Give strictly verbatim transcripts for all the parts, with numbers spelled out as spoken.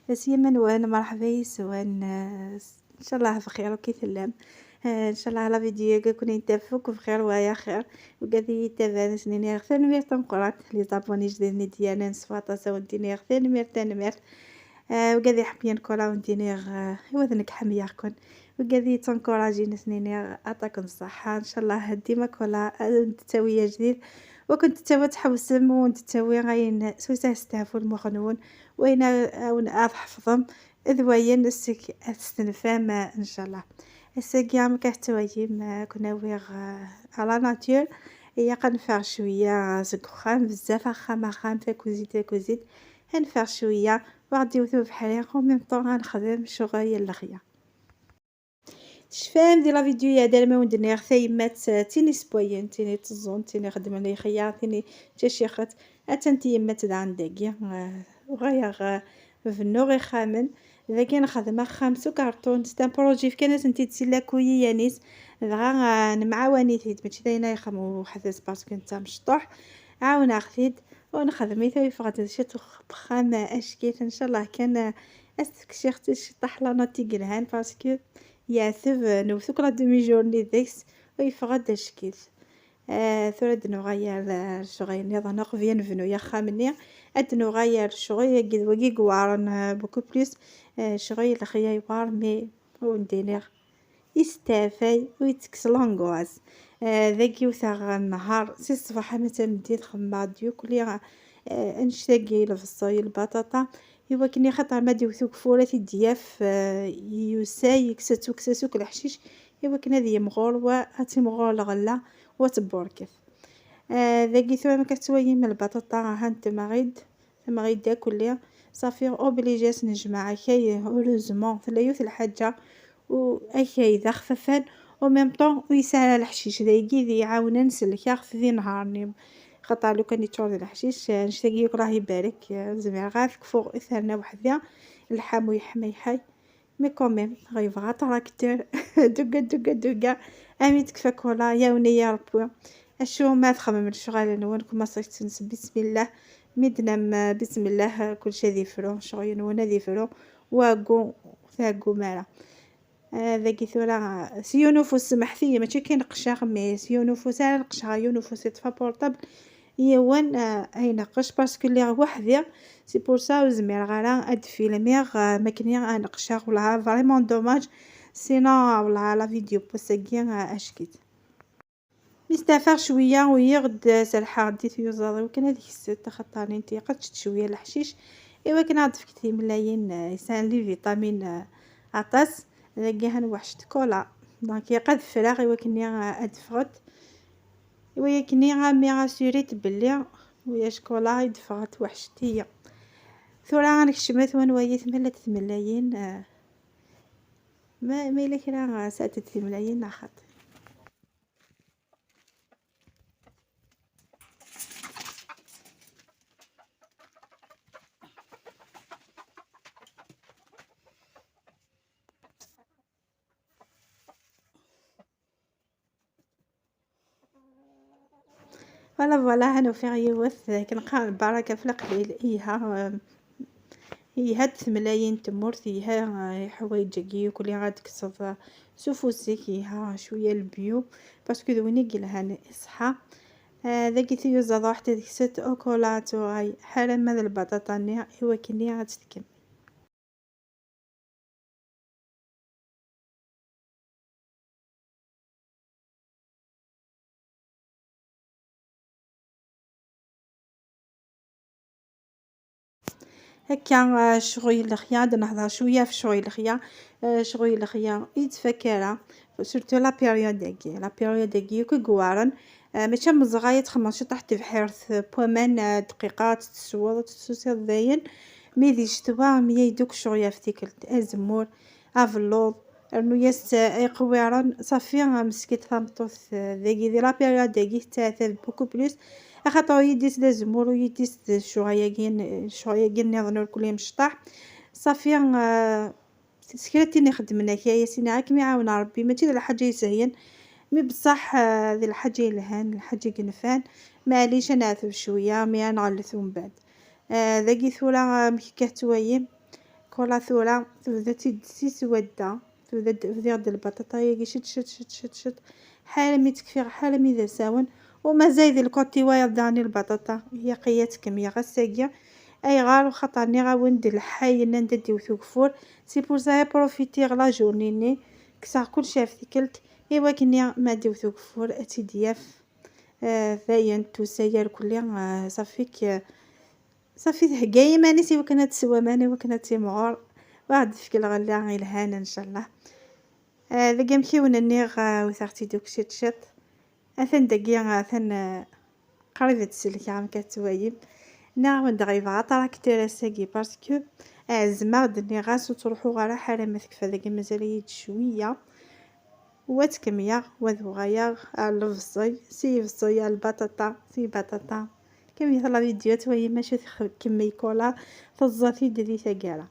Asiyama-nwen, merḥba yes-wen. Eh, ncallah bxir, ok tellam. Eh, ncallah la vidéo-agi ad ken-tafuk bxir wa ya xir. Wigad i yi-ttabaɛen ad sen-iniɣ tanemmirt tameqqrant. Les abonnés ijdiden i d-yernan s waṭas ad wen-iniɣ tanemmirt, tanemmirt. Eh, wigad iḥemmlen Kola ad wen-iniɣ, eh, i wid nekk ḥemmleɣ-ken. Wigad yettenkuṛajin ad sen-iniɣ aṭak n ṣṣeḥḥa. Ncallah dima Kola ad wen-d-tawi ajdid. Wa ken-d-tawi ad tḥewsem, wa wen-d-tawi ayen s wis ad testeɛfu lmux-nwen. Wayen a, a wen-, ad tḥefḍem d wayen seg ad testenfam, eh, ncallah. Ass-agi, am akka tettwayim, eh, ad ken-awiɣ, eh, à la nature. Ilaq ad neffeɣ cwiya, eh, seg uxxam, bezzaf axxam, axxam, takuzit, takuzit. Ad neffeɣ cwiya, wa ɣ-d-iwet ubeḥri, en même temps ad nexdem ccɣel n lexya. Tecfam di la vidéo iɛeddan ma wen-d-nniɣ tayemmat, eh, tin isewwayen, tin iteẓẓun, tin ixeddmen lexya, tin d tacixet. Attan tyemmat daɣen dagi, eh, uɣaleɣ, eh, bennuɣ ixxamen. Dagi nexdem axxam s ukarṭun, c'est un projet fkan-asen-t-id si Lakuyi Yanis. Dɣa, eh, nemɛawan-it-id, mačči d ayen ay ixdem weḥd-s parce que netta mecṭuḥ. Ɛawneɣ-t-id, u nexdem-it, u yeffeɣ-d ciṭ uxxam acek-it, ncallah kan, eh, ad s-tefk ciṭ, ciṭ la note i yelhan, parce que yeɛteb, eh, newwet akk la demi-journée deg-s, u yeffeɣ-d acek-it. Eh, tura ad nuɣal ar ccɣel nniḍen, uqbel ad nebnu axxam-nni, ad nuɣal ar ccɣel-agi d wagi iweɛren, eh, beaucoup plus, eh, ccɣel lexya yewɛer, mais ur d-iniɣ. Yesteɛfay u yettekkes l'angoisse. Eh, dagi wteɣ nnhar, si ṣṣbeḥ ama d tameddit xedmeɣ-d yakk li, eh, annect-agi, lbeṣel, lbaṭaṭa, i wakken i xaṭer ma d-iwet ugeffur ad t-id-yaf, eh, yusa, yekkes-as, yekkes-as akk leḥcic, i wakken ad yimɣur wa ad timɣur lɣella u ad tebburket. Eh, dagi tura ma akka tettwayim lbaṭaṭa, ha n temɣid, Tamɣid-a kulli, safi obligé ad s-nejmeɛ akay, heureusement tella yiwet lḥaǧa, u akay d axfafan, en même temps ur yesɛi ara leḥcic, d ayagi i d-iɛawnen sellkeɣ-t di nnhar-nni, xaṭer lukan yeččur d leḥcic, annect-agi yakk Allah ibarek, ur zmireɣ ara ad t-kfuɣ i terna weḥd-i, lḥamu yeḥma yeḥay. Mais quand même, ɣibeɣ atraktur. Dugga, dugga, dugga. Ami tekfa Kola, yawen-iyi Rebbi. Acu ma txemmem lecɣal-nwen, commencez-ten s bismillah. Mi d-nam, eh, bismillah, eh, kullec ad ifru, ccɣel-nwen ad ifru, wagu, tɛeggum ara. Eh, dagi tura, eh, s yiwen ufus, semḥet-iyi, mačči kan qecceɣ, mais s yiwen ufus ara qecceɣ, yiwen ufus yeṭṭef portable. Yiwen, eh, ay neqqec, parce que lliɣ weḥd-i, c'est pour ça ur zmireɣ ara ad d-filmiɣ, eh, makken ad neqqceɣ, wellah, vraiment dommage, sinon, wellah, la vidéo n wass-agi, eh, acek-itt. Mi steɛfaɣ cwiya, uyiɣ-d, eh, serḥeɣ-d i tyuzaḍ, i wakken ad kset, axaṭer nint ilaq ad tečč cwiya leḥcic, i wakken ad ɣ-d-tefk timlayin, eh, yesɛan les vitamines, eh, aṭas, dagi ha nweḥc-d Kola, donc ilaq ad ffreɣ i wakken, eh, ad d-ffɣent. Iwa yakkenni, ami assurit belli ulac Kola i d-ffɣent, weḥcent-iyi. Tura ad nekcem at wanwa yitmel ad temlayin, eh, ma, ma yella kra, eh, sɛant-d timlayin neɣ xaṭi. Voilà, voilà, ha n ufiɣ yiwet, eh, akken qqaren lbaraka f leqlil, iha, eh, iha d temlayin n tmurt, iha, eh, ḥwayeǧ-agi yakk li ad d-tekkseḍ, eh, s ufus-ik, iha cwiya le bio, parce que d win i yelhan i ṣṣeḥḥa. Eh, dagi tiyuzaḍ ruḥet ad kset au Kola, tuɣal ḥala ma d lbaṭaṭa-nni, i wakken ad tt-tekkem. Akka, eh, ccɣel lexya, ad nehḍer cwiya ɣef ccɣel lexya. Eh, ccɣel lexya ur yettfak ara, surtout la période-agi. La période-agi yakk i iweɛren, eh, mačči am ẓẓay ad txemmeḍ ciṭuḥ tebḥirt n waman, eh, dqiqa ad tt-tesweḍ, ad tt-tessusiḍ dayen. Mi di ccetwa, mi ay-d akk ccɣel ɣef tikkelt, azemmur, abelluḍ, rnu-yas, eh, iqwiren, safi, eh, meskint tameṭṭut, eh, dagi di la période-agi tettɛetab beaucoup plus, axaṭer ur yidis d azemmur, ur yidis d ccɣel-agi, ccɣel-agi nniḍen ur kulli mecṭaḥ. Safi, eh, s kra tin ixeddmen akay, a s-iniɣ ad kem-iɛawen Rebbi, mačči d lḥaǧa isehlen, mi beṣṣeḥ, eh, d lḥaǧa yelhan, lḥaǧa yenfan, maɛlic ad neɛteb cwiya, mi ad nɣellet umbeɛd. Eh, dagi tura, eh, amek akka tettwayim? Voilà, tura tebda-tt-id si swadda. Tebda-d, bdiɣ-d lbaṭaṭa-yagi ciṭ, ciṭ, ciṭ, ciṭ, ciṭ, ḥala mi tt-kfiɣ, ḥala mi d asawen. Umazal di lkuṭi wayeḍ daɣen i lbaṭaṭa, yaqi ad tt-kemmleɣ ass-agi. Ayɣer? Xaṭer nniɣ-awen-d lḥay nnan-d ad d-iwet ugeffur. C'est pour ça profitiɣ la journée-nni, kkseɣ kullec ɣef tikkelt, i wakken ma d-iwet ugeffur ad tt-id-yaf. Ah, dayen, tusa yar kulli, ah, ṣafi k-, ṣafi thegga iman-is i wakken ad teswa aman, i wakken ad timɣur, u ad d-tefk lɣella ilhan, ncallah. Ah, deg amkiwen nniɣ, ah, wteɣ-tt-id akk ciṭ ciṭ. Atan dagi, atan, ah, qrib ad d-sellkeɣ, am ka tettwayim. Nniɣ-awen-d ɣibeɣ atraktur ass-agi, parce que, ah, ɛezmeɣ-d, nniɣ-as ur ttruḥuɣ ara ḥala ma tekfa, dagi mazal-iyi-d cwiya. Wa tkemmleɣ, wa d uɣaleɣ ar lebṣel, si lebṣel ar lbaṭaṭa, si lbaṭaṭa. Kemmlet la vidéo, ad twalim acu txekkem mi kula teẓẓa-t-id di taggara.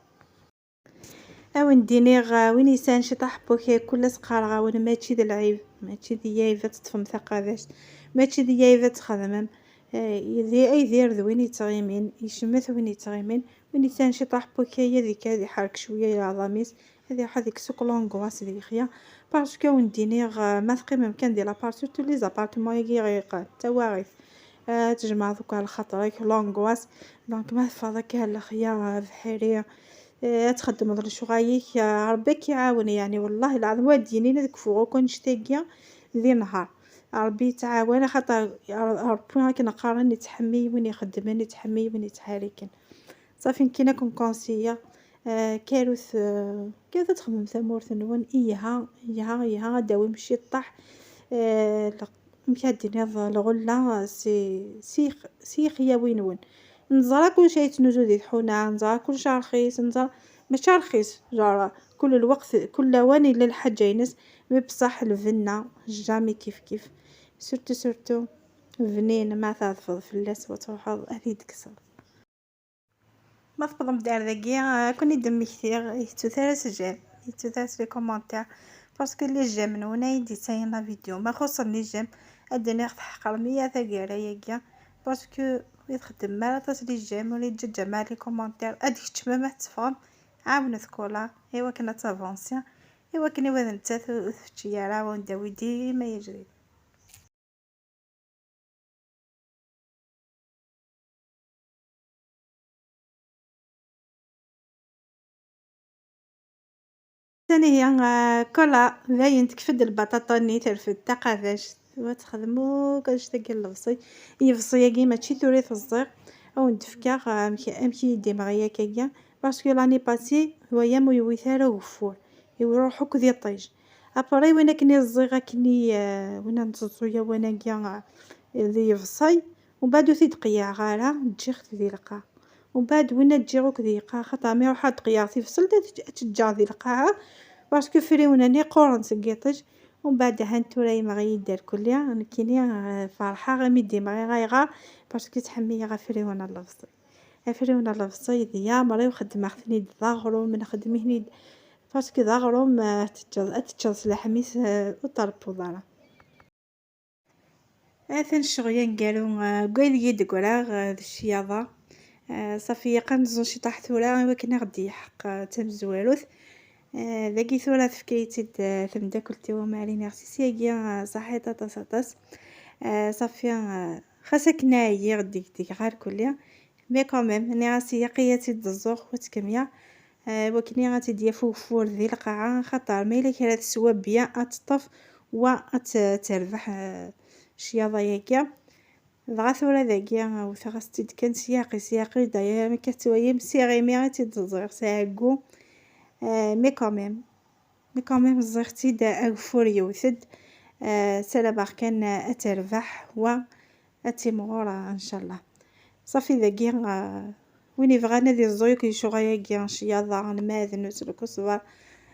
Ad wen-d-iniɣ, ah, win yesɛan ciṭaḥ n wakal, kul ass qqareɣ-awen, mačči d lɛib, mačči d lɛib ad teṭṭfem taqabact, mačči d lɛib ad txedmem. Eh, di-, aydir d win yettɣimin, yecmet win yettɣimin, win yesɛan ciṭaḥ n wakal ad ikad iḥerk cwiya i leɛḍam-is, ad iḥad yekkes akk l'angoisse di lexya, parce que ad wen-d-iniɣ, eh, ma teqqimem kan di l'appart, surtout les appartements-agi ɣiqen, d tawaɣit, eh, ad tjemɛeḍ akk ar lxaṭer-ik l'angoisse, donc ma teffɣeḍ akka ar lexya, eh, bḥiri, eh, ad txeddmeḍ lecɣal-ik, eh, Ṛebbi ad k-iɛawen, yeɛni, wellah lɛaḍim, wa d-yinin ad kfuɣ akk annect-agi di nehar. Ṛebbi yettɛawan, axaṭer Ṛ-, Ṛebbi akken qqaren, ittḥemmil win ixeddmen, ittḥemmil win ittḥerriken. Ṣafi, nekkini ad ken-conseiller, eh, karut, eh, karut ad txedmem tamurt-nwen, iha, iha, iha, ad d-tawim ciṭṭaḥ, eh, leq-, amek ad d-tiniḍ, lɣella, eh, si, si, si yexyawi-nwen. Neẓra kullec ay yettnuzu di tḥuna, neẓra kullec rxis, neẓra mačči rxis, genre, kul lweqt, kul lawan yella lḥaǧa-ines, mais bṣaḥ lbenna, jamais kif kif. Surtout, surtout, bnin ma tɛeḍfeḍ fell-as wa truḥeḍ ad t-id-tekkseḍ. Ma tewwḍem-d ar dagi, ah, ad ken-id-mmektiɣ, ur tettut ara s j'aime, ur tettut ara s les commentaires, parce que les j'aime nwen ay d-yettayen la vidéo. Ma xuṣṣen les j'aime, ad d-iniɣ tḥeqrem-iyi taggara-agi, parce que ur txeddmem ara aṭas les j'aime, ur yeǧǧaǧam ara les commentaires, ad d-keččmem, ad teffɣem, ɛawnet Kola, i wakken ad tavansi, i wakken i wa d nettat ur tfečči ara, ur d-tawi dima ajdid. Tanihi, ah, Kola, dayen tekfa-d lbaṭaṭa-nni, terfed taqabact, wa texdem akk annect-agi n lebṣel. Lebṣel-agi mačči tura i t-ẓẓiɣ, ad wen-d-fkeɣ, ah, amek, amek i yi-d-imɣi akkagi, parce que l'année passée, waya ma yewwit ara ugeffur, iruḥ akk d iṭij. Après, win akken i ẓẓiɣ akken i, eh, win ad neẓẓu yawan-agi, eh, di lebṣel, umbeɛd ur t-id-qeyyɛeɣ ara, ǧǧiɣ-t di lqaɛa. Umbeɛd win ad ǧǧiɣ akk di lqaɛa, xaṭer mi ruḥeɣ ad qeyyɛeɣ tibṣelt, ad tt-, ad tt-ǧǧeɣ di lqaɛa, parce que afriwen-nni qquren seg iṭij. Umbeɛd ahan tura yemɣi-yi-d ar kulli, nekkini, eh, ferḥeɣ imi d-imɣi. Ayɣer? Parce que ttḥemmileɣ afriwen n lebṣel. Afriwen n lebṣel d yamer-iw, xeddmeɣ-ten-id d aɣrum, nxeddem-iten-id, parce que d aɣrum, eh, ad teččeḍ, ad teččeḍ s laḥem-is, eh, ur terpuḍ ara. Atan ccɣel aneggaru, eh, deg wayen i d-ggreɣ, eh, d ccyaḍa. Eh, ṣafi, yeqqar neẓẓu ciṭaḥ tura, i wakken ad ɣ-d-yelḥeq, eh, d tamezwarut. Eh, dagi tura tefka-yi-tt-id, eh, temdakkelt-iw Marie Narcisse, yagi, eh, ṣaḥit aṭas, aṭas. Eh, ṣafi, eh, xas akken ɛyiɣ deg-, deg-, ɣer kulli. Mais quand même, nniɣ-as ilaq-iyi ad tt-id-ẓẓuɣ, ur ttkemya. Eh, wakken ad tt-id-yaf ugeffur di lqaɛa, xaṭer ma yella kra teswa bien ad teṭṭef, wa ad t-, terbeḥ, eh, ccyaḍa-yagi. Dɣa tura dagi, wteɣ-as-tt-id kan s yaqi, s yaqi, d'ailleurs, amek ad twayim, s iɣimi i tt-id-ẓẓiɣ, s ɛeggu. Eh, mais quand même, mais quand même, ẓẓiɣ-tt-id, ageffur yewwet-d. Eh, ssarameɣ kan, eh, ad terbeḥ, wa ad timɣur, eh, ncallah. Ṣafi dagi, eh, win yebɣan ad iẓẓu yakk lecɣal-agi, ccyaḍa, lmad, lkusbar,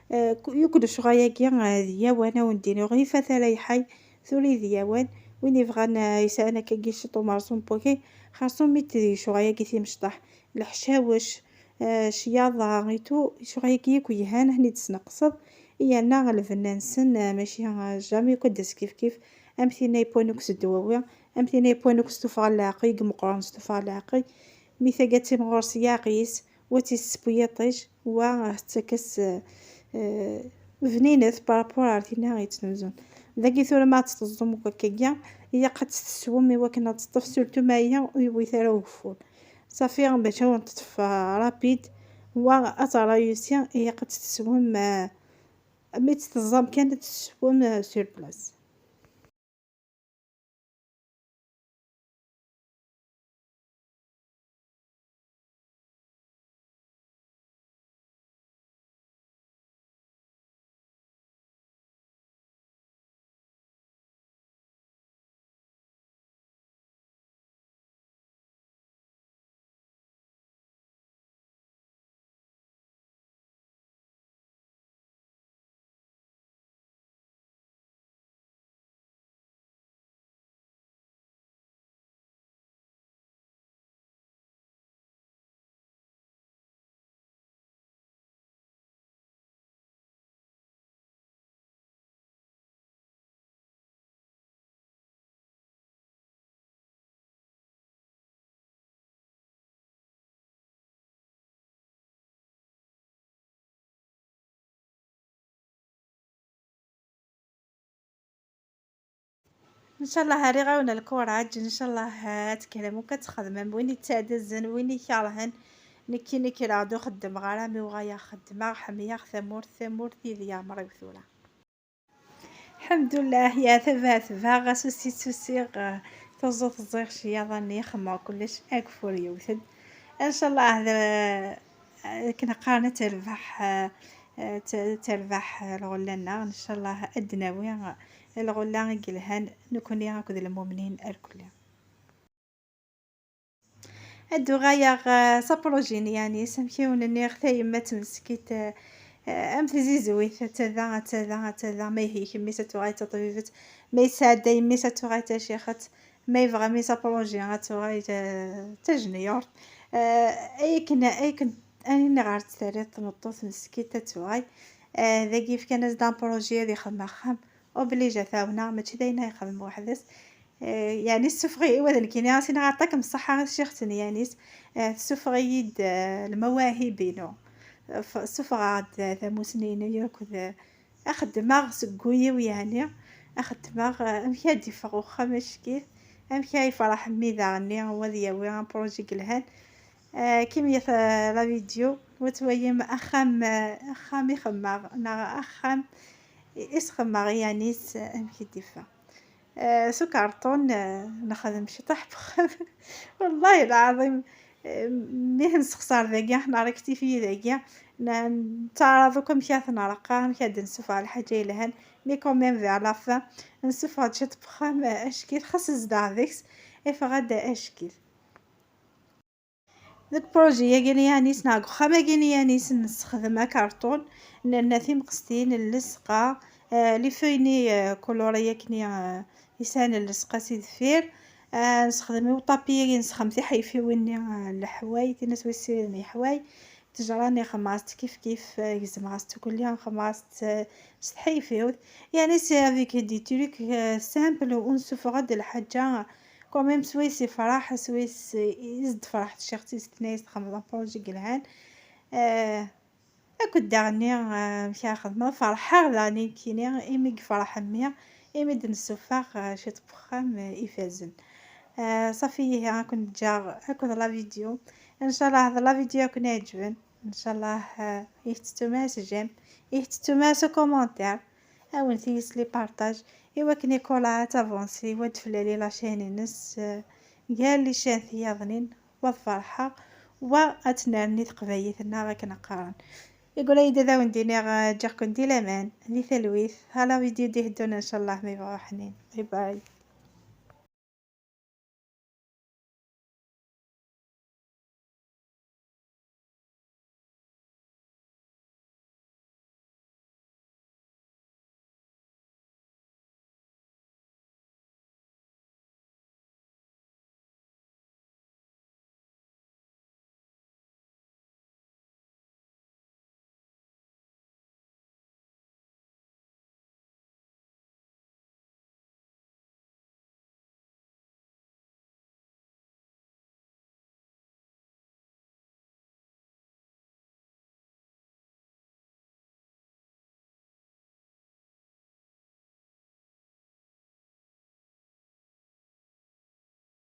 eh, ku-, yakk lecɣal-agi, eh, d yawan, a wen-d-iniɣ, ɣif at ara yeḥay, tura d yawan. Win yebɣan, eh, yesɛan akkagi ciṭ umerṣum n wakal, xerṣum mi t-, di lecɣal-agi timecṭaḥ, leḥcawec, eh, ccyaḍa, itu, lecɣal-agi yakk yelhan, ad ten-id-tesneqseḍ, yerna lbenna-nsen, eh, mačči, eh, jamais yakk ad d-tas kifkif, am tinna yewwan akk s ddwawi, am tinna yewwan akk s tuffɣa n leɛqel, i imeqqren s tuffɣa n leɛqel, mi taga d timɣur s yiɛqel-is, wa tt-issewwi yiṭij, Wa tettak-as, eh, bninet par rapport ar tinna yettnuzun. Dagi tura ma ad teẓẓum akkagi, ilaq ad tt-teswem i wakken ad teṭṭef, surtout ma aya ur yewwit ara ugeffur. Safi, bac ad wen-teṭṭef, eh, rapide, wa ad tṛayusi, ilaq ad tt-teswem, eh, mi tt-teẓẓam kan ad tt-teswem, eh, sur place. Ncallah rriɣ-awen lkuraǧ, ncallah ad tkelmem u ad txedmem. Win yettɛeddazen, win ikerhen, nekki nekreɣ-d ur xeddmeɣ ara, mi uɣaleɣ xeddmeɣ, ḥemmleɣ tamurt, tamurt i d yeɛmer-iw tura. Ḥemdullah, ya tabaɛt baɣ asusi susiɣ, tuẓut ẓẓiɣ ciyaḍ-nni xemmeɣ kullec ageffur yewwet-d. Ncallah d, akken qqaren ad terbeḥ, ad terbeḥ lɣella-nneɣ, ncallah ad d-nawi lɣella i yelhan nekkni akked lmumnin irkelli. Ad d-uɣaleɣ, eh, s apṛuji n Yanis, amek i wen-nniɣ, tayemmat meskint, eh, eh, am tzizwit, atta da, atta da, atta da, ma ihi yemma-s ad tuɣal d taṭbibt, ma yesɛedda yemma-s ad tuɣal d tacixet, ma yebɣa mmi-s apṛuji ad tuɣal d, d tajenyurt. Eh, akken, akken, ayen ɣer tt-terriḍ tmeṭṭut meskint ad tuɣal, eh, dagi fkan-as-d apṛuji ad ixdem axxam, obligé ad t-ɛawneɣ, mačči d ayen ara yexdem weḥd-s. Eh, yeɛni tessufeɣ-iyi, wa d nekkini, as-iniɣ aṭak n ṣṣeḥḥa i tciɣt n Yanis. Eh, tessufeɣ-iyi-d, eh, lmawahib-inu. F-, ssufɣeɣ-d tamusni-inu akked, eh, axeddmeɣ seg wul-iw, yeɛni axeddmeɣ, eh, amek ad d-iffeɣ uxxam acekk-it, amek ad yefreḥ mmi daɣenni, wa ad yawi apṛuji yelhan. Eh, kemmlet, eh, la vidéo, wa twalim axxam, eh, axxam i xemmeɣ, neɣ axxam i, i s-xemmeɣ i Yanis, eh, amek i d-iffeɣ. Eh, s ukarṭun, eh, nexdem ciṭuḥ n wexxam. Wallahi lɛaḍim, eh, mi nessexṣar dagi, neɣ rectifier dagi, n-, nettaɛraḍ akk amek ara t-nreqqa, amek ara d-nessufeɣ lḥaǧa yelhan, mais quand même vers la fin, nessufeɣ-d ciṭ n wexxam, eh, acekk-it, xas zedɣeɣ deg-s, iffeɣ-d acekk-it. Deg projet-agi n Yanis, neɣ deg uxxam-agi n Yanis, nessexdem akarṭun, nerna timqestin, llesqa, eh, les feuilles-nni, eh, colorées akken, eh, yesɛan llesqa si deffir. Eh, nessexdem i uṭapi-agi, nessexdem tiḥayfiwin-nni, eh, n leḥway, tin swayes n leḥway. Ttejra-nni xemmeɣ-as-tt kif kif, eh, gezmeɣ-as-tt kulli, xemmeɣ-as-tt, eh, s tḥayfiwt. Yeɛni c'est avec des trucs, eh, simples, ur nessufeɣ-d lḥaǧa. Quand même, swayes yefreḥ, swayes, eh, i s-d-tefreḥ tciɣt-is, tenna-yas txedmeḍ apṛuji yelhan. Eh, akked daɣenni, eh, amek ara xedmeɣ, ferḥeɣ daɣenni nekkini, imi yefreḥ mmi, imi d-nessufeɣ, eh, ciṭ n wexxam, eh, ifazen. Eh, ṣafi, ihi, ad ken-ǧǧeɣ akked la vidéo. Ncallah d la vidéo ad ken-iɛeǧben. Ncallah, eh, i tettum-as j'aime, i tettum-as commentaire, awen-t-yes les partages, i wakken i Kola ad tavansi, wa d-teflali la chaîne-ines, eh, gar les chaînes tiyaḍnin, wa ad ferḥeɣ, wa ad tennerni teqbaylit-nneɣ akken qqaren. Iqula-yi-d ad awen-d-iniɣ, eh, ǧǧiɣ-ken di laman, di talwit, ɣer la vidéo d-iheddun, ncallah, ma yebɣa uḥnin. Bye bye.